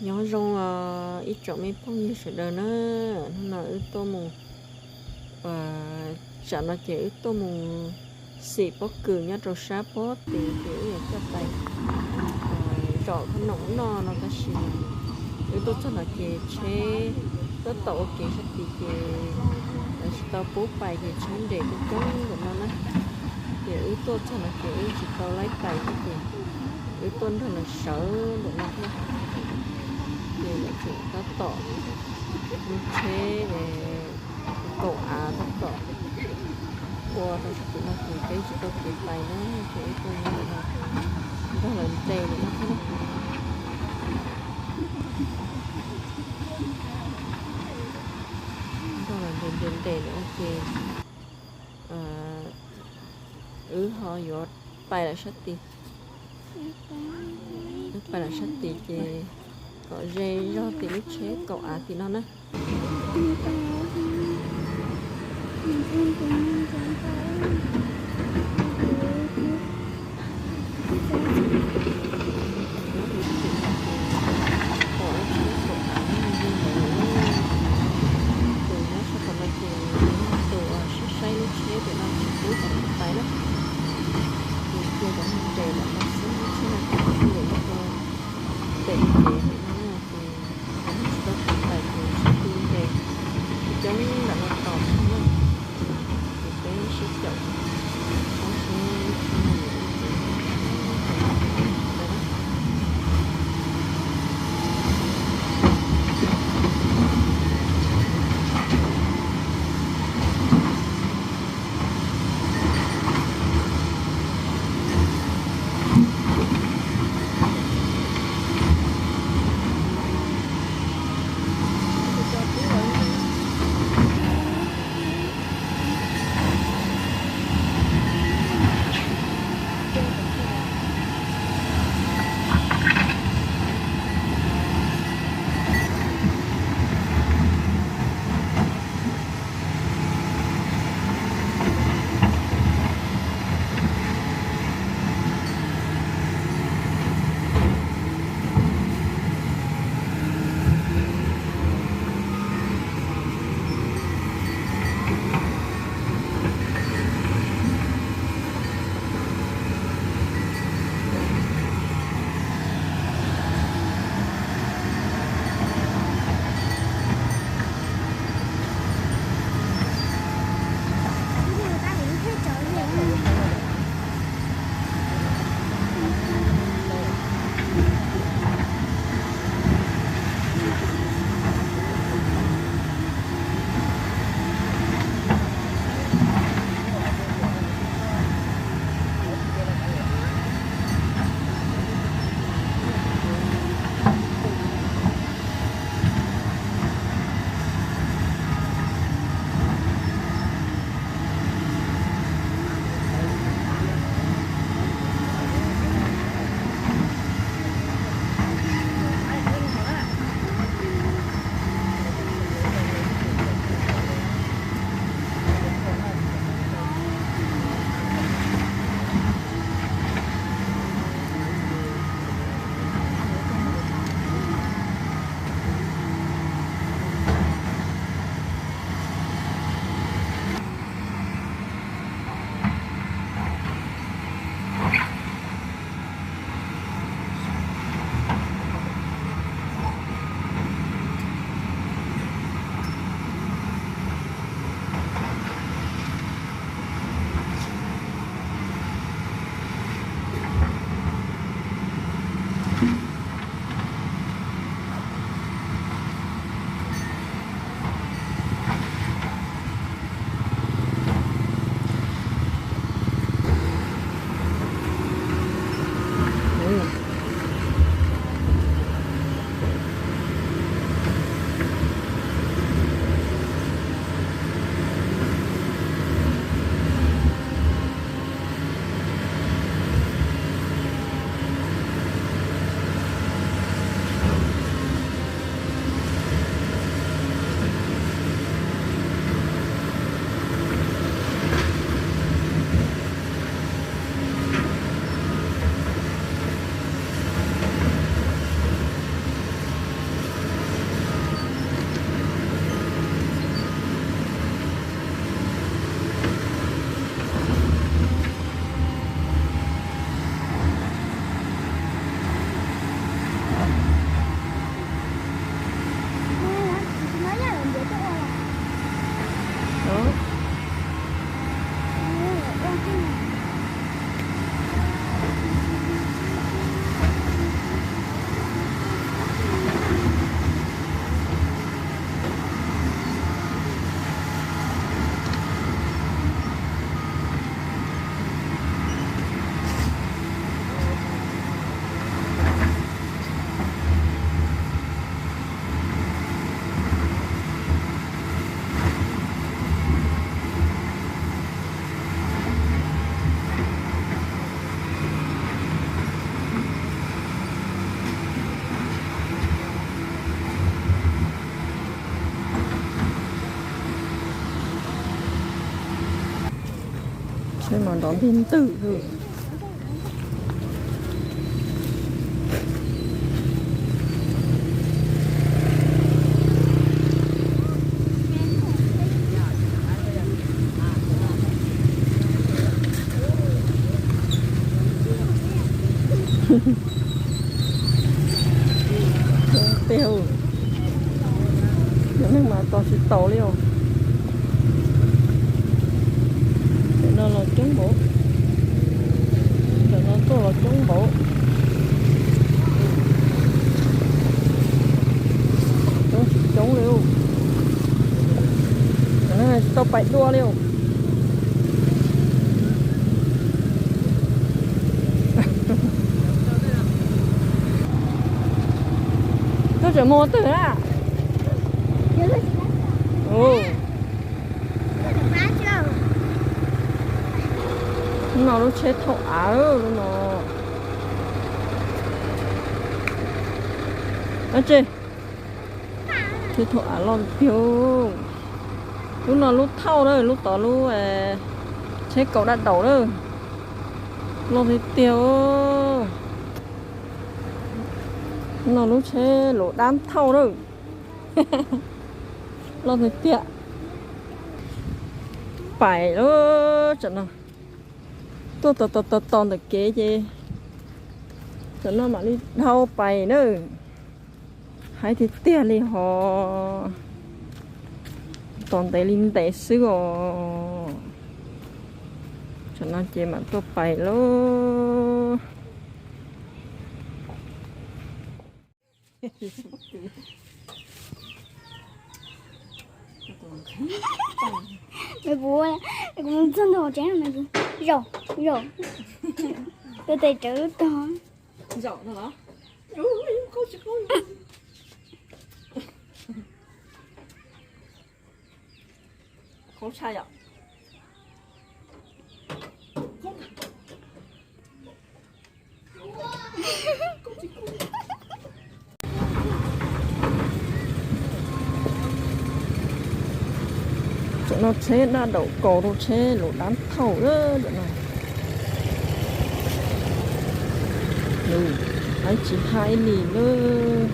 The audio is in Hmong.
Nyob zoo os ib tsoom me phooj ywg sawv daws na, hnub no wb tuaj mus, tsam no ces wb tuaj mus xim pob kws nyob rau sab pob tid ces wb yuav coj pais zom khoom noj no tab sis wb tuaj txog no ces tsheb tab tom ua kev sab tid ces tsis tau pub pais ces tsheb nres coob coob ntawm no na. Ces wb tuaj txog no ces wb tsis tau laib pais thiab ces wb tuaj nrog lawv sawv ntawm no thiab. Ces lawv tseem tab tom lub tsheb kaum av tab tom ua rau sab tim no ces peb tsis tau kev pais na, ces wb tuaj nyob ntawm no nrog lawv nres ntawm no thiab na. Nrog lawv nres nres nres ntawm no ces wb ho yuav pais lawm sab tid. Wb pais lawm sab tid ces kom ze zog tim lub tsheb kaum av tim no na. Nyob rau tim no ces pom lub tsheb kaum av no ntawd, tus nyob sab tom no ces tus uas saib saib lub tsheb tim no tsis pub kom pais na. Ces cia cov neeg nres ntawm no xwb, lub tsheb no ces cia lawm rau pem kev tim no ces cov neeg tsis tau kev pais ces sib tw nres coob ntawm no tos xwb na. Ces peb sib caum saib seb lub tsheb no yuav ua li cas. Nrov ntig ntwg. Tej, cov neeg mas tos tsis taus li os. Cov no los coob npaum, cov no tuaj los coob npaum. Coob tsis coob li, cov neeg tsis tau pais dua li. Koj tseem mus twg na? Lub no lub tsheb thauj av lub no. Ab tsi, tsheb thauj av loj tiag. Lub no lub thauj na, lub tod lub tsheb kaus dab daum na. Loj tiag tiag. Lub no lub tsheb luv dab thauj na. Loj tiag tiag. Pais lawm tam no. Tuaj tos tos tos ntawm kev ces tam no mam li dhau pais na. Haib tiag tiag li hos. Tos ntev li ntev xwb os. Tam no ces mam tuaj pais lauj. Maiv Puv, kuv mus txog ntawm hauv tsev no, Maiv Puv, zaum, zaum, koj tes rawv lub tog. Qhov tshaj yom. Tam no tsheb dab daum kaus rau tsheb luv dab thauj lawm tam no. Haib tsis haib li lawm.